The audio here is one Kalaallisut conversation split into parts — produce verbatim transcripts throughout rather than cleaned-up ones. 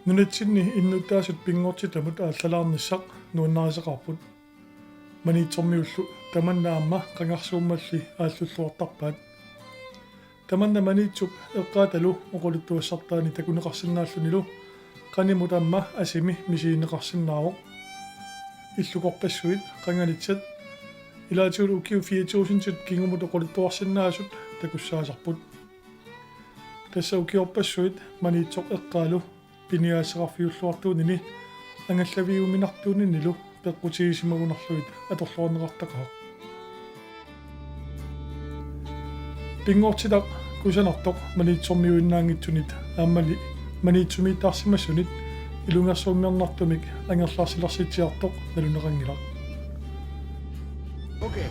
Nunatsinni innuttaasut pinngortitamut aallalaarnissaq nuannarisaqaarput. Maniitsormiullu tamanna aamma qangarsuummalli aallulluartarpaat. Tamanna Maniitsup eqqaatalu oqaluttuassartaani takuneqarsinnaallunilu qanimut aamma asimi misigineqarsinnaavoq. Illukorpassuit, qanganitsat, ilaatigut ukiut fire tusindit kingumut oqaluttuarsinnaasut takussaasarput. Tassa ukiorpassuit Maniitsoq eqqaalu piniaasaqarfiulluartuunini angallaviuminartuuninilu peqqutigisimagunarlugit atorluarneqartaqaaq. Pinngortitaq kusanartoq Maniitsormiuinnaanngitsunit aammali Maniitsumiittarsimasunit ilungersunngornartumik angerlarsilersitsiartoq naluneqanngilaq. Okay.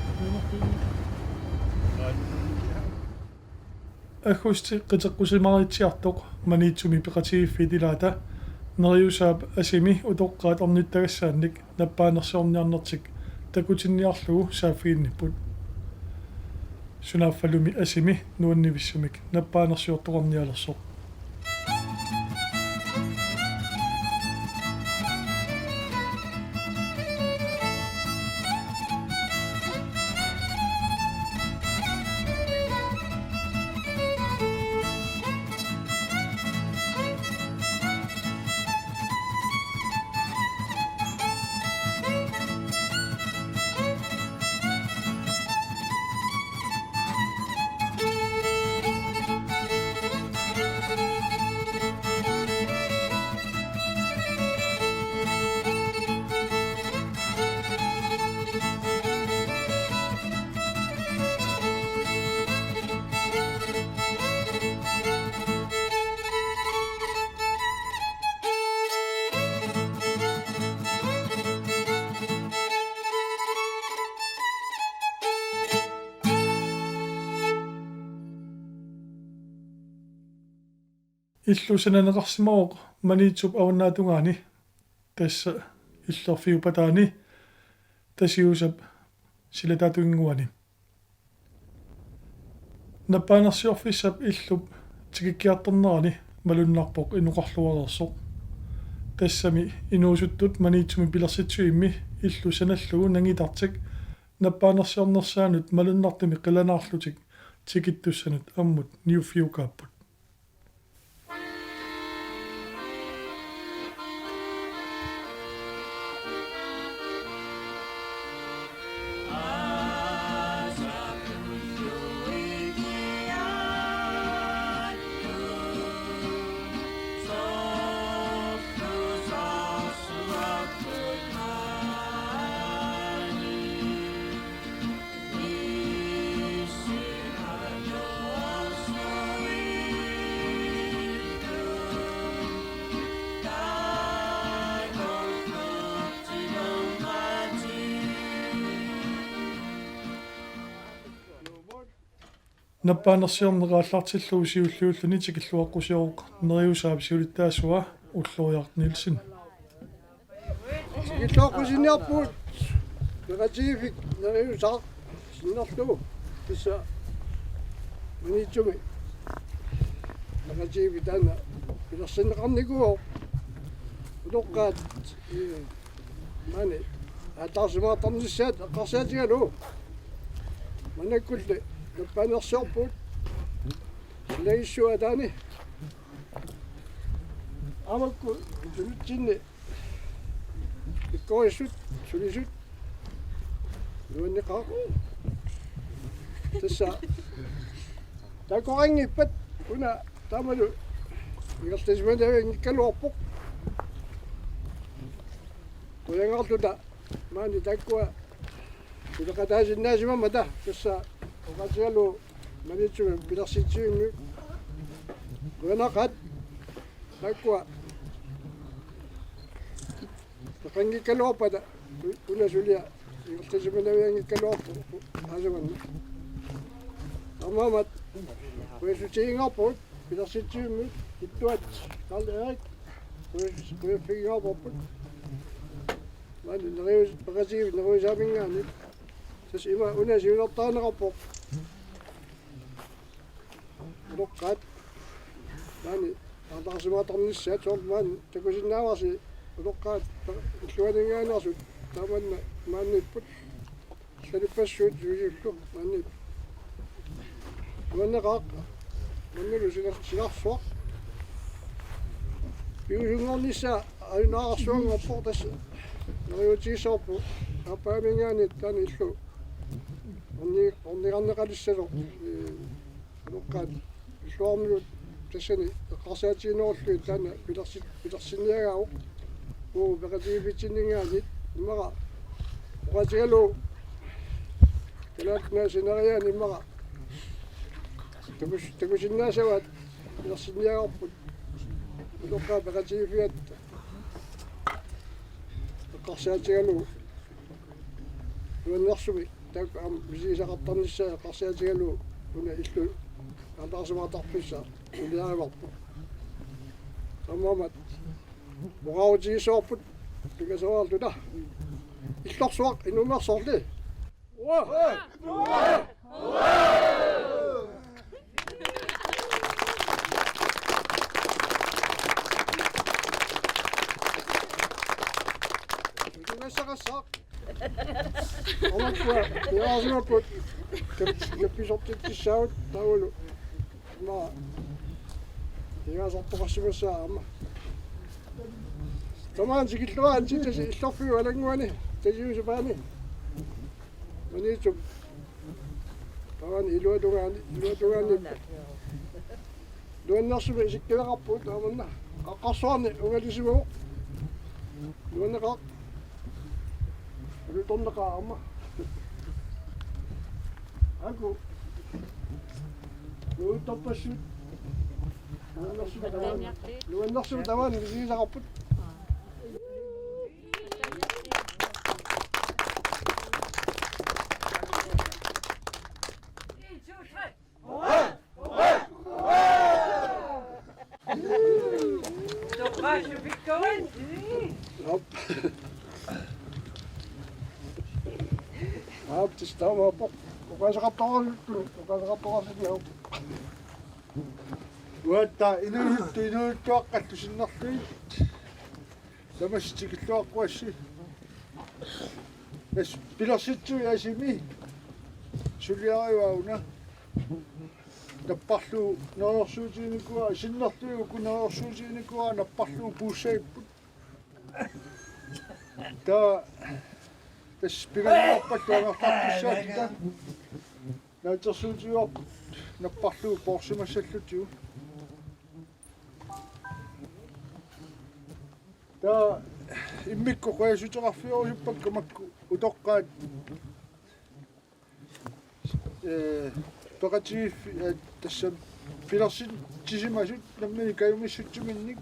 Aggusti qiteqqusimaritsiartoq Maniitsumi peqatigiiffiit ilaata Neriusaap asimi utoqqaat ornittagassaannik nappaanersiorniarnertik takutinniarlugu saaffiginnipput. Sunaaffalumi asimi nuannivissumik nappaanersiortoqarnialersoq. Illu sananeqarsimavoq Maniitsup avannaatungaani, tassa Illerfiup pataani Tasiusap silataatunginnguani. Nappaanersiorfissap illup tikikkiartornerani malunnarpoq inoqarluareersoq. Tassami inuusuttut Maniitsumi pilersitsivimmi illu sanallugu nangitartik nappaanersiornersaannut malunnartumik qilanaarlutik tikittussanut ammut niuffiukaapput. Nappaanersiorneq aallartillugu siulliulluni tikilluaqqusivoq Neriusaap siulittaasua Ulloriaq Nielsen. Tikilluaqqusiinnarpugut peqatigiiffik Neriusaaq sinnerlugu, tassa Maniitsumi peqatigiiffik taanna pilersinneqarnikuuvoq. Utoqqaat, ee, maani aallaarsimaartarnissaat eqqarsaatigalugu maannakkulli nappaanersiorpugut. Silagissuataani aamakku tunutsinni pikkorissut, sulisut, nuanneqaaq. Tassa taakkoqanngippat una taamalu ingerlasimanavianngikkaluarpoq. Qujanarluta maani taakkua suleqataasinnaasimammat, tassa oqaatigalugu Maniitsumi pilersitsivimmi. Qujanaqaat taakkua peqanngikkaluarpata, u-, una sulia ingerlasimanavianngikkaluarpoq aasaq manna. Taamaammat qujassutiginngaarpugut pilersitsivimmut, Kittuat Karl Erik, qujas-, qujaffiginngaarparput. Maani Nerius-, peqatigiiffik Neriusaaminngaanniit. Tassa ima una siunertarineqarpoq. Utoqqaat maani Aataarsimaattarnissaat soorlu maani takusinnaavarsi utoqqaat illuaninngaanneersut taamanna maaniipput. Salippassuit suisullu maani. Nuanneqaaq. Maannalu silar-, silarsuaq. Piviusunngornissaa ajunaarsuanngorpoq tassa. Neriuutigissavarput. Aappaaminngaanniit taanna illu. Orni-, ornigarneqalissasoq. Ee, utoqqaat. Illuarmiut tassani eqqarsaatiginerullugit taanna pilersi-, pilersinniagaavoq. Uu peqatigiiffitsinninngaanniit immaqa oqaatigalugu Kalaallit Nunaat sineriaani immaqa takus-, takusinnaassavaat pilersinniagarput. Utoqqaat peqatigiiffigatta eqqarsaatigalugu nuannersumik taakku aamma misigisaqartarnissaat eqqarsaatigalugu una illu aataarsimaattarfissaa suliarivarput. Taamaammat oqaatigissavarput pingasoraarluta. Illorsuaq inuumersorli. Tungassaqassaaq. Omakua, piaasimapput. Kap-, kappisortitsissaagut taavalu. Ma. Piasortoqassimassaa aamma. Tamaani tikilluaritsi tassa illorfiup alannguani. Tassa Juusupaani. Maniitsup. Taanna iluatungaani, iluatungaani. Nuannersumik isikkileqarpugut taamanna. Qaqqarsuarni ungalisimavoq. Nuanneqaaq. Ulutorneqaaq aamma. Aaku. Nuuttorpassuit. Nuannersumik tamaani. Nuannersumik tamaani misigisaqarput. Aap. Aap, tassa taamaappoq. Oqaaseqartoqarlutit, oqaaseqartoqarlutit, aap. Uagut inuusuttut inuusuttuaqqallu sinnerlugit. Tamassi tikilluaqquassi. Tassa pilersitsui asimi suliarivaa una. Napparlugu neriorsuutiginikuuara, sinnerlugit uku neriorsuutiginikuuara napparlugu puussaapput. Taava tassa pigaluarpallu angerlartussaatut taava. Naatsorsuutigaarput napparlugu poorsimassallutigu. Taava immikkut qujassuteqarfiorusuppakka makku utoqqaat, ee, peqatigiiffi-, ee, tassami pilersitsisimasut nammineq kajumissutsiminnik.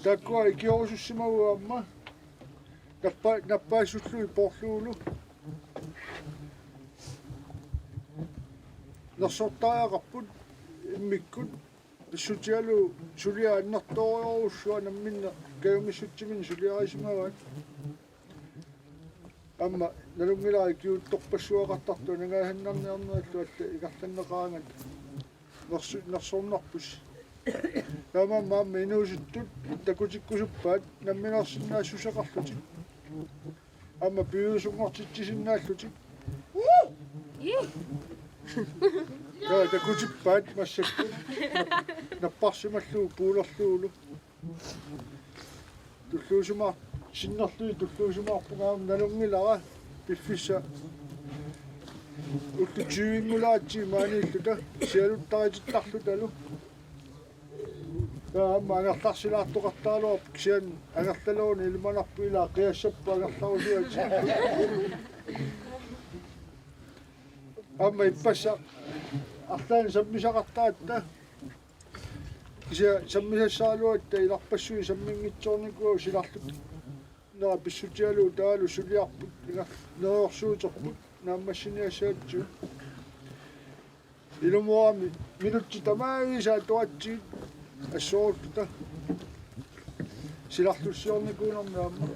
Taakkua ikiorusussimaguit aamma nappa-, nappaassullugit poorlugulu. Nersortariaqarput immikkut pissutigalugu suliaq annertoorujussuaq namminneq kajumissutsiminnik suliarisimavaat. Aamma nalunngilara ikiuuttorpassuaqartartut anangaasannarniarnerillu allat ingerlanneqaraangat nersu-, nersornarpusi. Taamaammat aamma inuusuttut takutikkusuppaat nammineersinnaassuseqarlutik. Aamma piviusunngortitsisinnaallutik. Ii. Taava takutippaat massakkut nap-, napparsimallugu puulerlugulu. Tulluusimaar-, sinnerlugit tulluusimaarpunga aamma nalunngilara piffissaq ullut tyve-nngulaatsiit maaniilluta sialuttaritittarlutalu. Taava aamma angerlarsilaartoqartaraluarpoq kisianni angerlaleruni ilimanarpoq ilaa qiassapput angerlarusuatsiaq. Aamma ippassaq arlaannik sammisaqartaratta. Kisianni sammisassaraluatta ilarpassui samminngitsoornikuuagut silarlutik. Nera pissutigalugu taavalu suliarput inga-, neriorsuuterput naammassiniassagatsigu. Ilumoorami minutsit tamaasa atuatsigit assorsuuta. Silarlussiornikuunermi aamma.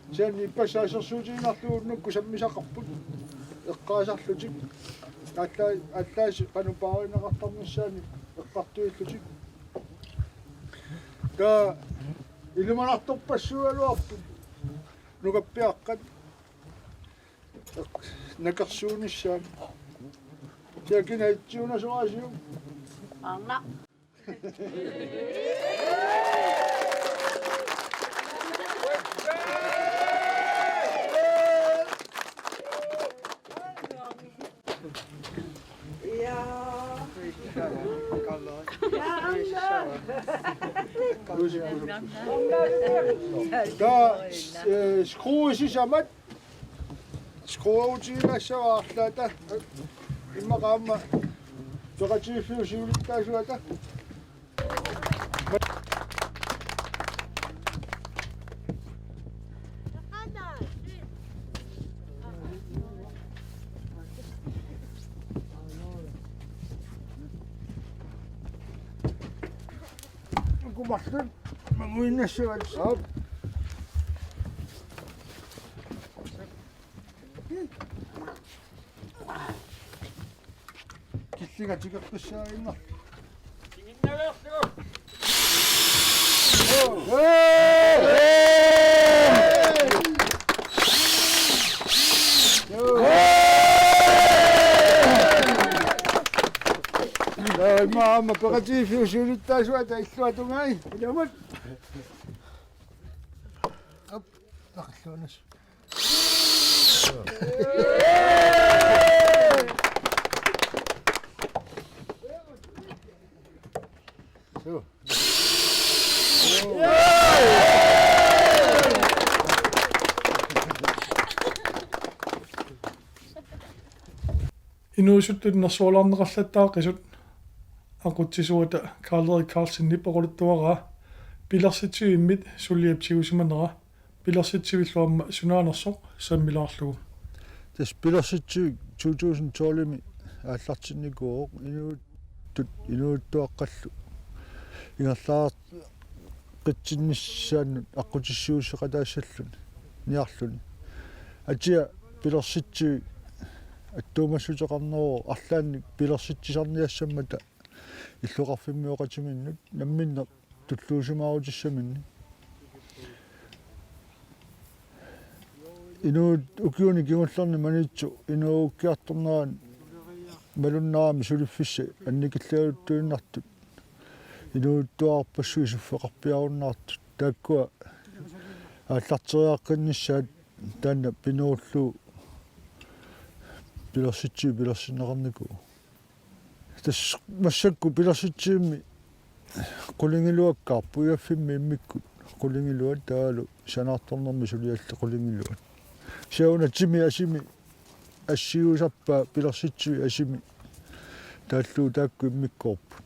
Kisianni ippassaq assersuutigiinnarlugu unnukkut sammisaqarput. Eqqaasarlutik. Aallaa-, aallaasit qanoq paarineqartarnissaannik eqqartuillutik. Taava ilimanartorpassuugaluarput nukappiaqqat nakersuunissaat. Kisianni kina itsiunasoraasiuk? Aana. Ja. Ja, Anna. Taava, eh, skruusi samat. Skruutiilassavaa arlaata. Immaqa aamma peqatigiiffiup siulittaasuata. Kumarlun manguinnassavaat. Aap. Killinga tikeqqissaaginnarlugu. Taava immaqa aamma peqatigiiffiup siulittaasuata illuatungai. Ilumut. Op, taqilluanas. Inuusuttut nersualaarneqarlattaaqisut aqutsisuata Karl-Erik Karlsenip oqaluttuaraa pilersitsivimmit suliap tigusimanera, pilersitsivillu aamma sunaanersoq sammilaarlugu. Tassa pilersitsivik to tusind tolv-imi aallartinnikuuvoq inuuttut inuuttuaqqallu ingerlaqqitsinnissaannut aqqutissiuusseqataassalluni niarluni. Atia pilersitsivik attuumassuteqarneruvoq arlaannik pilersitsisarniassammata illoqarfimmioqatiminnut namminneq tulluusimaarutissaminnik. Inuit ukiuni kingullerni Maniitsoq inuerukkiartornerani malunnarami suliffissat annikilliartuinnartut inuuttuarpassuit suffeqarpiarunnaartut taakkua aallarteriaqqinnissaat taanna pinerullugu pilersitsivik pilersinneqarnikuuvoq. Tassa massakkut pilersitsivimmi qulingiluakkaarput igaffimmi immikkut qulingiluat taavalu sanaartornermi suliallit qulingiluat. Kisianni una timi asimi assiuusappaa pilersitsivik asimi taallugu taakku immikkoorput.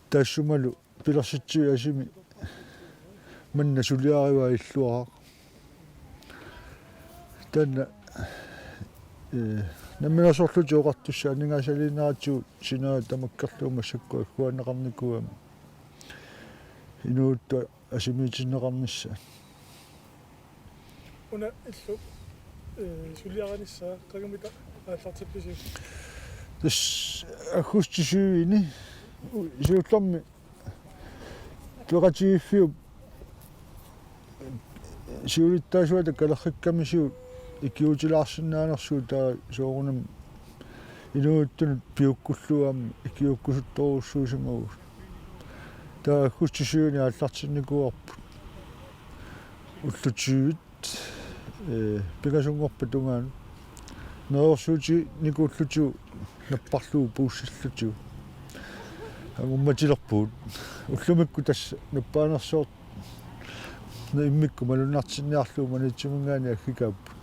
Taassumalu pilersitsivik asimi manna suliarivaa illuaraq. Taanna, eh, namminersorlutik oqartussat aningaasaliineratigut sinaata tamakkerlugu massakkut agguaanneqarnikuugami inuuttut asimiitinneqarnissaat. Una illu, eh, suliarinissaa qangamita aallartippisiuk? Tassa aggustip syvende-ni u-, siullermik peqatigiiffiup siulittaasuata kalerrikkamisigut ikiuutilaarsinnaanersugut taava soorunami inuuttunut piukkullugu aamma ikiuukkusuttorujussuusimavugut. Taava aggustip syvende-ni aallartinnikuuarput. Ullut tyve, eh, pingasunngorpat tungaanut. Neriorsuutiginikuullutigu napparlugu puussillutigu. Angumatilerpugut. Ullumikkut tassa nappaanersoq immikkut malunnartinniarlugu Maniitsuminngaanniit aggikaapput.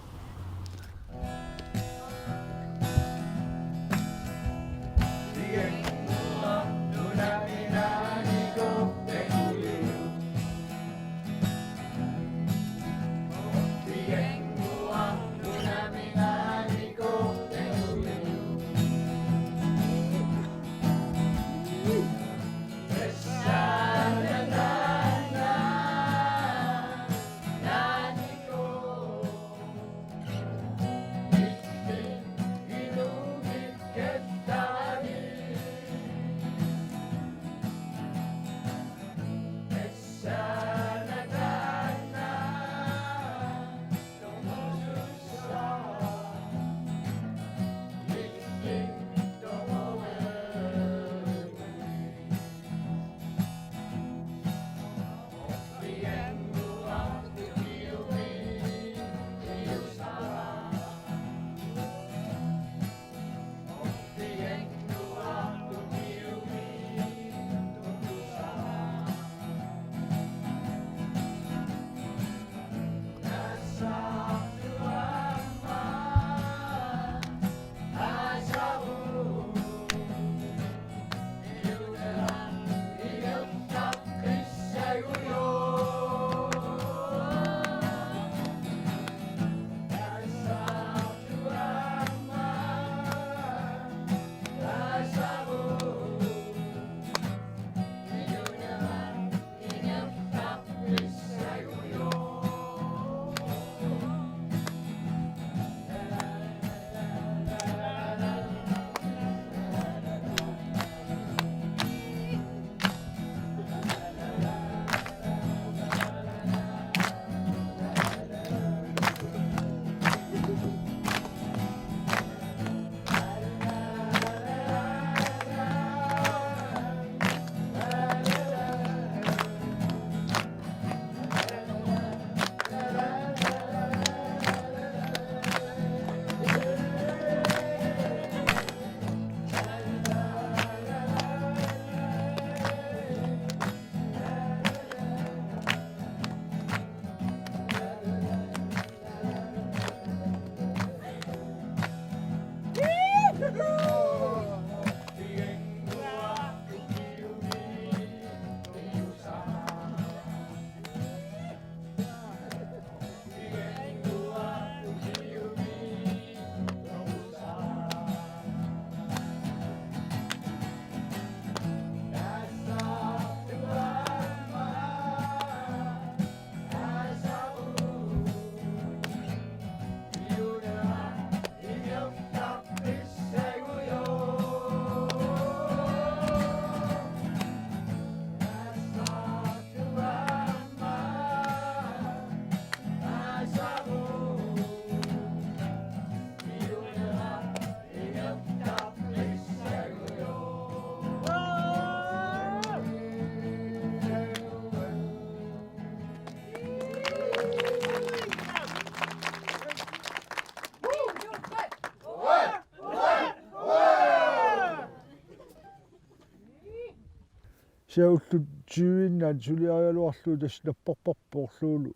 Kisianni ullut tyve-innaat suliarigaluarlugu tassa napparparput orlugulu.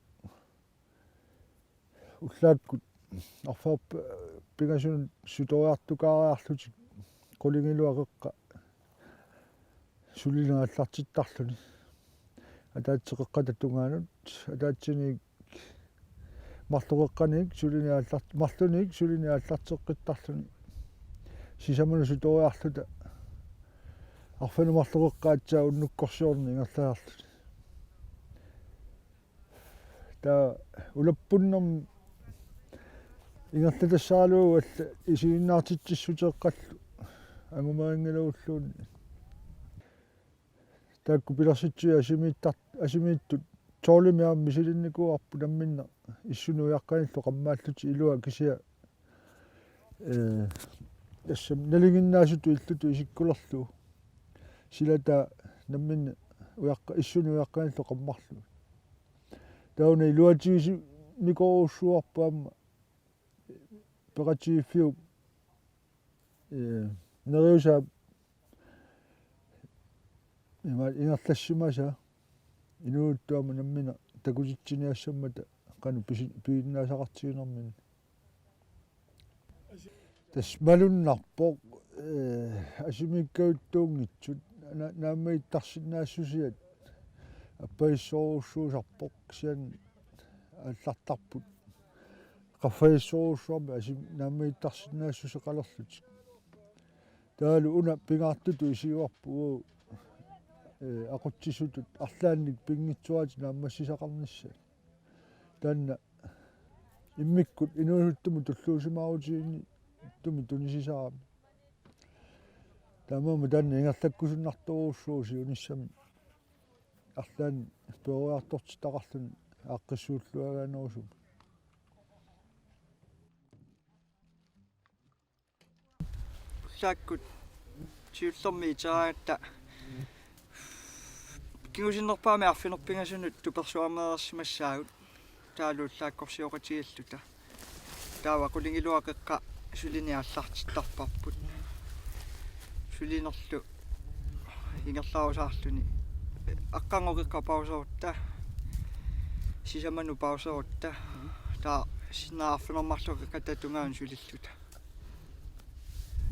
Ullaakkut arfineq-pingasunut sutoriartukaariarlutik qulingiluat qeqqat sulineq aallartittarluni. Ataatsip qeqqata tungaanut, ataatsimiit marloqeqqaniit sulineq aallart-, marluniit sulineq aallarteqqittarluni. Sisamanut sutoriarluta arfineq-marloqeqqat aatsaat unnukkorsiorneq ingerlaarluni. Taava ulappunnermi ingerlatassaralugu alla isiginnaartitsissuteeqqallu angumerinngilagut-luunniit. Taakku pilersitsivit asimiittar-, asimiittut tolvimik aamma misilinnikuuarput namminneq issunut ujaqqanillu qammaallutik, ilua kisianni, ee, tassami nalinginnaasutut illutut isikkulerlugu. Silataat namminneq ujakka-, issunut ujaqqanillu qammarlugit. Taava una iluatigisimikorujussuuarput aamma peqatigiiffiup, ee, neriusaap ima ingerlassimasaa inuusuttut aamma namminneq takutitsiniassammata qanoq pisi-, piginnaasaqartiginerminni. Tassa malunnarpoq, ee, asimiikkajuttuunngitsut na-, naammagittarsinnaassusiat appajussuusarpoq, kisianni aallartarput qaffajussuarmik asim-, naammagittarsinnaassuseqalerlutik. Taavalu una pingaartutut isigivarput, ee, aqutsisutut arlaannik pinngitsooratik naammassisaqarnissaat. Taanna immikkut inuusuttumut tulluusimaarutiginngitsumik tunisisarami. Taamaammat taanna ingerlakkusunnartorujussuuvoq siunissami arlaannik peroriartortitaqarluni aaqqissuulluagaanerusumik. Ullaakkut siullermik iteraangatta kingusinnerpaamik arfineq-pingasunut tupersuarmeereersimassaagut. Taavalu ullaakkorsioqatigiilluta. Taava qulingiluat qeqqat sulineq aallartittarparput. Sulinerlu ingerlarusaarluni. Aqqarngoq qeqqata pauserutta. Sisamanut pauserutta. Taava sinnera arfineq-marluk qeqqata tungaanut sulilluta.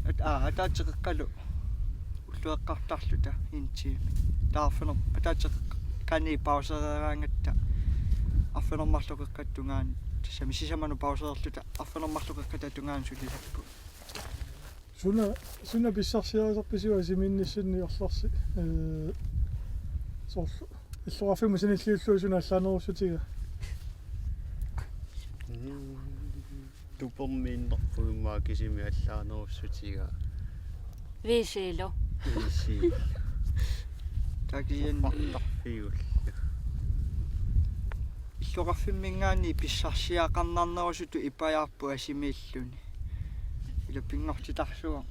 At-, aa, ataatsip qeqqalu ulloqeqqartarluta en time. Taava arfineq-, ataatsip qeqqani pausereeraangatta arfineq-marluk qeqqata tungaanut, tassami sisamanut pausereerluta arfineq-marluk qeqqata tungaanut sulilerpugut. Suna, suna pissarsiarisarpisiuk asimiinnissinni arlarsi, ee, soorlu illoqarfimmut sanilliullugu suna allaanerussutigaa? Mm. Tupermiinnerpugummi kisimi allaanerussutigaa. Viisilu. Viisi. Takian. Martarfiullu. Illoqarfimminngaanniit pissarsiaqarnarnerusutut ipajaarput asimiilluni. Ila pinngortitarsuaq.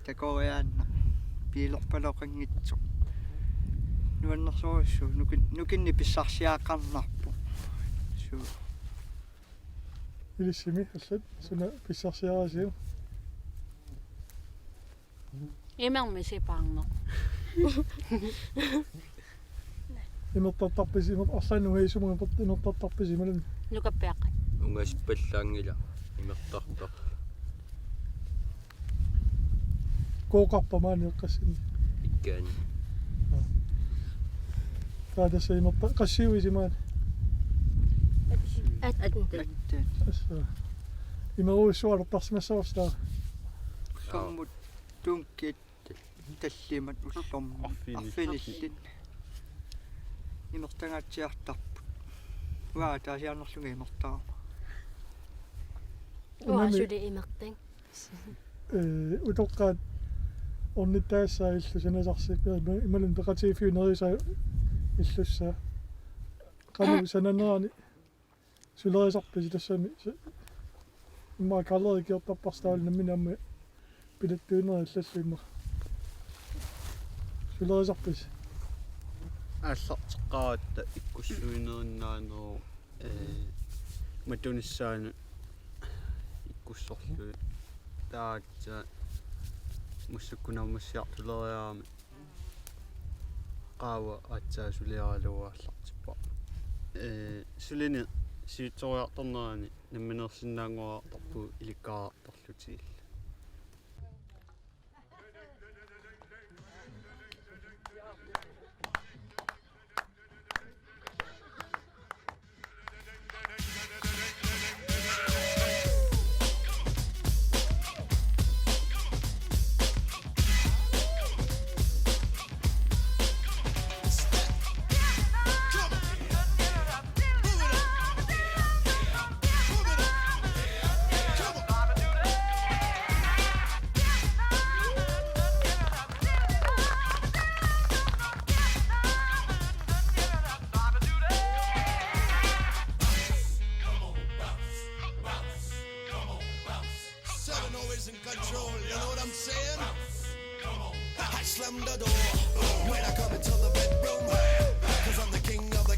Takoriaannaq. Piilerpaloqanngitsoq. Nuannersorujussuuvoq. Nukin-, nukinnik pissarsiaqarnarpoq. Suu. Ilissimi allat suna pissarsiarisiuk? Imermik sipaarneq. Imertartarpisi, imer-, arlaannik ungasissummik imer-, imertartarpisi imaluunniit? Nukappiaqqat. Ungasippallaanngilaq imertartarpoq. Kooqarpa maani eqqassinni? Ikkaanni. Aa. Taava tassa imerta-, qassiuisi maani? Atten. Atten. Assa. Imerujussuartarsimassavasi taava? Ullormut tunkit tallimat ullormut. Arfinillit. Arfinillit. Imertangaatsiartarput. Uanga ataasiarnerlunga imertarama. Uanga unami suli imertang. Ee, utoqqaat ornittagassaat illu sanasarsi, imaluunniit peqatigiiffiup neriusaa illussaa. Qanoq sananerani sulerisarpisi tassami? Immaqa Karl-Erik ikiortarparsi taavalu nammineq aamma pilattuinerit allallu immaqa. Sulerisarpisi? Aallarteqqaaratta ikkussuinerinnaaneruvoq, ee, matunissaanut ikkussorlugit. Taava aatsaat massakkut naammassiartuleriarami. qaava aatsaat suliaralugu aallartipparput. Ee, sulini sivitsoriartornerani namminersinnaanngoriartorpugut ilikkariartorlutigillu. Seven always in control, you know what I'm saying? I slam the door when I come into the bedroom. Cause I'm the king of the